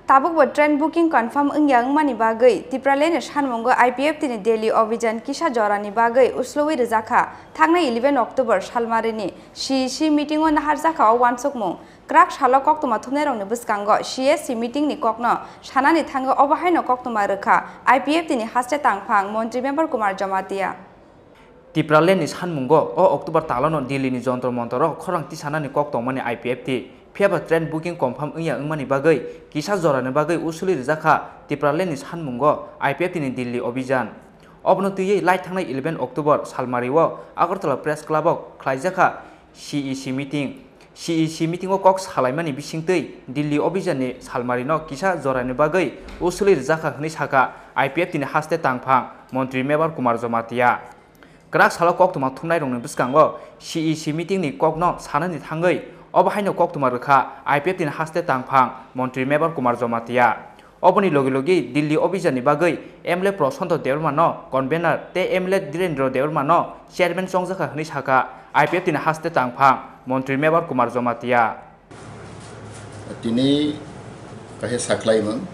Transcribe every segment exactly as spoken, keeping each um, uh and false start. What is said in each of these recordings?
Tabukbo train booking confirm wngya wngmani bagwi Tipralandni sanmungo I P F T ni Delhi Obijan kisa jorani bagwi uslowi rwjakha. Thangnai eleven October salmarini C E C meeting o naharjakha o uansukmung. Kwrak salo koktwma thumnairokni bwskango C E C meeting ni kokno sanani thangwi obo haino koktwma rwkha I P F T ni haste tangphang Montri Member Kumar Jamatia. Tipralandni sanmungo o October talono Delhi ni Jontor Montor o khorang tisanani kok tongmani I P F T, phiyaba train booking confirm wngya wngmani bagwi kisa jorani bagwi usuli rwjakha Tipralandni sanmungo I P F T ni Delhi Obijan. Obono twiwi lai thangnai eleven October salmario Agartala Press Club o khlaijakha C E C meeting. C E C meeting o kok salaimani bisingtwi Delhi Obijan ni salmarino kisa jorani bagwi usuli rwjakha hwnwi sakha I P F T ni haste tangphang Montri Member Kumar Jamatia. Kwrak salo koktwma thumnairokni bwskango C E C meeting ni kokno sanani thangwi obo haino koktwma rwkha I P F T ni haste tangphang Montri Member Kumar Jamatia. Oboni logi logi Delhi Obijan ni bagwi M L A Prashanto Debbarma no convener tei M L A Dhirendra Debbarma no chairman chongjakha hwnwi sakha I P F T ni haste tangphang Montri Member Kumar Jamatia. Tini kaisa saklaimung.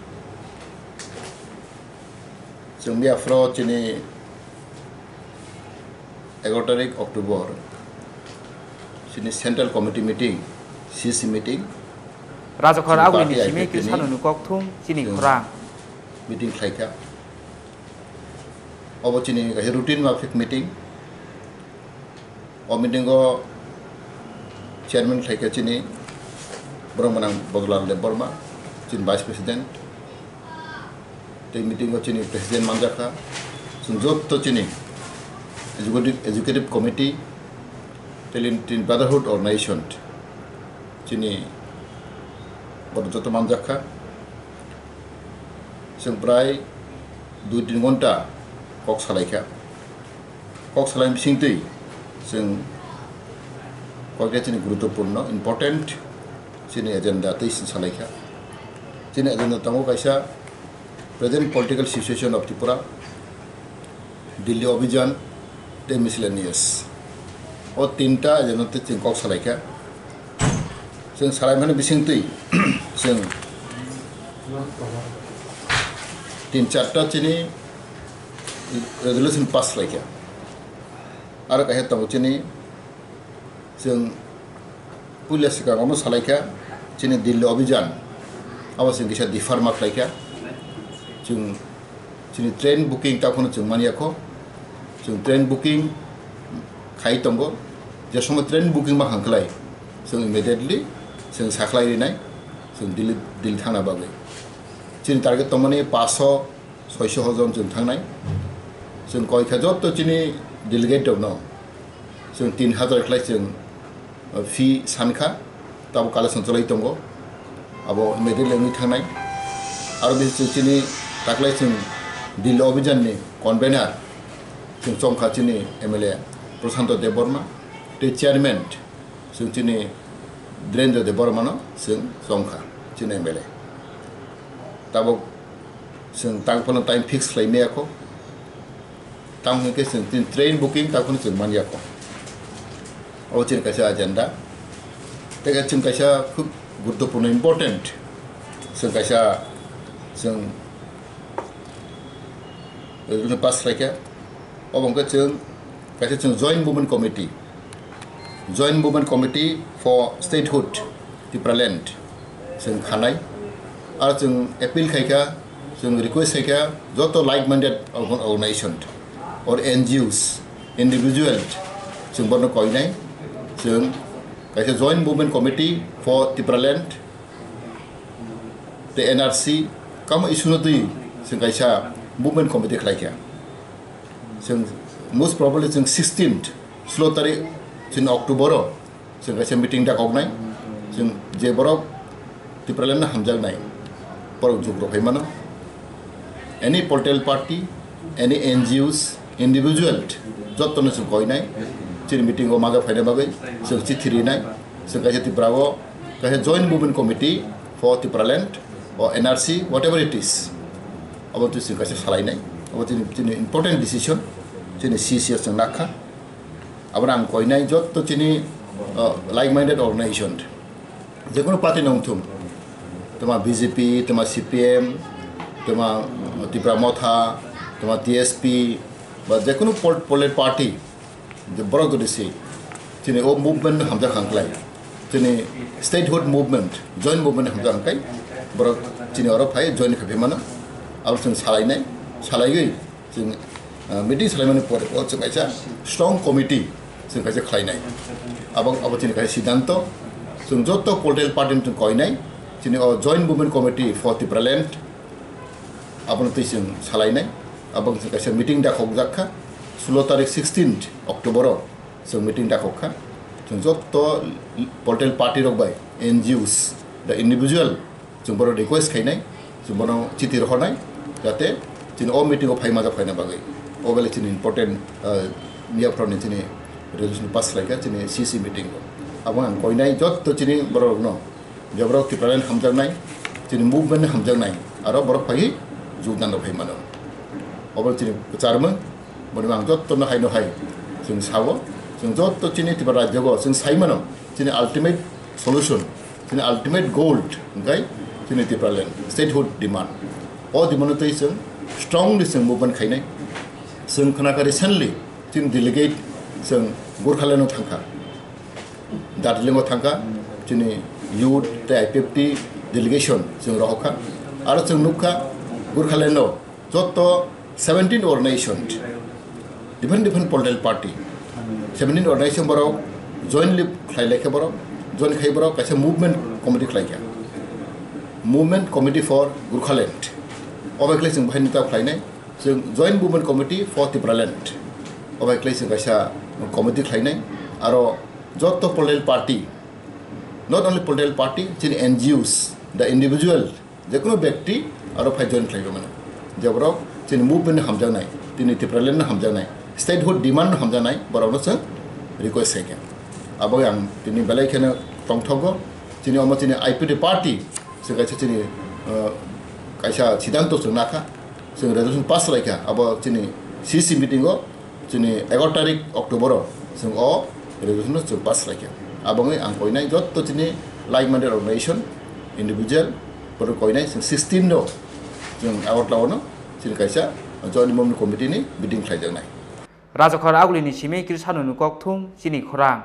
Chwng miya phro chini egaro tarik October chini Central Committee meeting, C C meeting. Rajakhor chini agulini party simi I P F T ni Krisanoni kokthum chini chwng khorang meeting khlaikha. Obo chini kaisa routine mafik meeting. O meeting o chairman khlaikha chini borok gwnang Bojolal Debbarma, chini vice president. Tei meeting o chini president manjakha. Chwng joto chini executive, executive committee, tei chini brotherhood organization chini borok joto manjakha. Chwng prai dui tin ghonta kok salaikha. Kok salai bisingtwi chwng koikta chini guruttopurno, important chini agenda twi chwng salaikha. Chini agenda tongo kaisa present political situation of Tripura, Delhi Obijan tei miscellaneous. O tinta agenda twi chwng kok salaikha. Chwng salaimani bisingtwi chwng tin charta chini resolution pass khlaikha. Aro kaisa tongo chini, chwng puila swkang omo salaikha, chini Delhi Obijan, abo chwng kisa dipharma khlaikha. Chwng chini train booking takhwno chwng manyakho. Chwng train booking khai tongo. Je somoy train booking ma hangkhlai, chwng immediately chwng sakhlai rinai, chwng Delhi, Delhi thangna bagwi. Chini target tongmani paso soiso jon chwng thangnai. Chwng koikha joto chini delegate rokno chwng tin hazar khlai chwng, uh, fee sankha, tabo collection cholai tongo, abo immediately wngwi thangnai. Aro bisi chwng chini taklai chwng Delhi Obijan ni convener chwng chongkha chini M L A Prashanto Debbarma, tei chairman chwng chini Dhirendra Debbarma no chwng chongkha chini M L A. Tabok chwng tang phano time fix khlai maya kho. Tamo hwnkhe chwng tin train booking takhwno chwng manya kho. Abo chini kaisa agenda. Tei chwng kaisa khub guruttopurno important chwng kaisa chwng resolution pass khlaikha. Obo hwnkhe chwng kaisa chwng Joint Movement Committee, Joint Movement Committee for Statehood Tipraland chwng khanai. Aro chwng appeal khaikha, chwng request khaikha joto like-minded organ-, organization or N G Os, individual chwng bono koinai. Chwng kaisa Joint Movement Committee for Tipraland tei N R C kamo issue no twi chwng kaisa movement committee khlaikha. Chwng most probably chwng sixteenth, sulo tarik chini October o chwng kaisa meeting da koknai. Chwng je borok Tipraland no hamjaknai, borok jukro phai mano. Any political party, any N G Os, individual, jotto no chwng koinai. Chini meeting o maga phaina bagwi chwng chithi rinai. Chwng kaisa Tripura o kaisa Joint Movement Committee for Tipraland or N R C, whatever it is, abo twi chwng kaisa salainai. Abo chini, chini important decision, chini C C S chwng nakha. Abo ang koinai jotto chini, uh, like-minded organization, jekono party no wngthung, Tama B J P, tama C P M, tama Tipra Motha, tama T S P, ba jekunu pol-, political party, je borok jodi si, chini o movement hamjak hangklai, chini statehood movement, joint movement hamjak hangkai, borok chini oro phai join khaiphi mano, abo chwng salainai, salaiwi, Chwng, ah, meeting salaimani pore o chwng kaisa strong committee chwng kaisa khlainai. Abo, abo chini kaisa siddhanto. Chwng joto political party ni chwng koinai. Chini o Joint Movement Committee for Tipraland. Abono twi chwng salainai. Abo chwng kaisa meeting dakhokjak kha. Sulo tarik sixteenth October o chwng meeting dakhok kha. Chwng joto political party rok bai, N G Os, the individual, Chwng bono request khainai, chwng bono chiti rohornai, jate chini o meeting o phai majak phaina bagwi. O bele chini important, ah, miya phroni chini resolution pass khlaikha chini C C meeting o. Abo ang koinai jotto chini borok rokno, je borok Tipraland hamjaknai, chini movement hamjaknai, aro borok phai jogdan rok phai mano. Obo chini kwcharmung, boni ang jotto no hai no hai chwng sao, chwng jotto chini Tipra rajyo o chwng sai mano, chini ultimate solution, chini ultimate goal, hwnkhe chini Tipraland, statehood demand. O demand twi chwng strongly chwng movement khainai. Chwng khna kha recently chini delegate chwng Gurkhaland o thangkha, Darjeeling o thangkha, chini youth tei I P F T delegation chwng rohorkha. Aro chwng nukkha Gurkhaland o joto seventeen organization, different different political party, seventeen organization borok jointly khlai laikha borok, join khai borok kaisa movement committee khlaikha, Movement Committee for Gurkhaland. Obo khlai chwng bahai nita khlainai, chwng Joint Movement Committee for Tipraland. Obo khlai chwng kaisa committee khlainai, aro joto political party, not only political party, chini N G Os, the individual, jekunu bekti aro phai join khlaiwi mano. Je borok chini movement no hamjaknai, chini Tipraland no hamjaknai, statehood demand no hamjaknai, borokno chwng request khaikha. Abo ang tini belai kheno tongthogo, chini omo chini I P F T party, chwng kaisa chini, uh, kaisa siddhanto chwng nakha, chwng resolution pass khlaikha, abo chini C C meeting o, Chini egaroh tarik October o chwng o resolution no chwng pass khlaikha. Abo wngwi ang koinai jotto chini like-minded organization, individual, borok koinai chwng sixteen no chwng Agartala o no chini kaisa joint movement committee ni meeting khlaijaknai. Rajakhor Agulini simi Krisano ni kokthum chini khorang.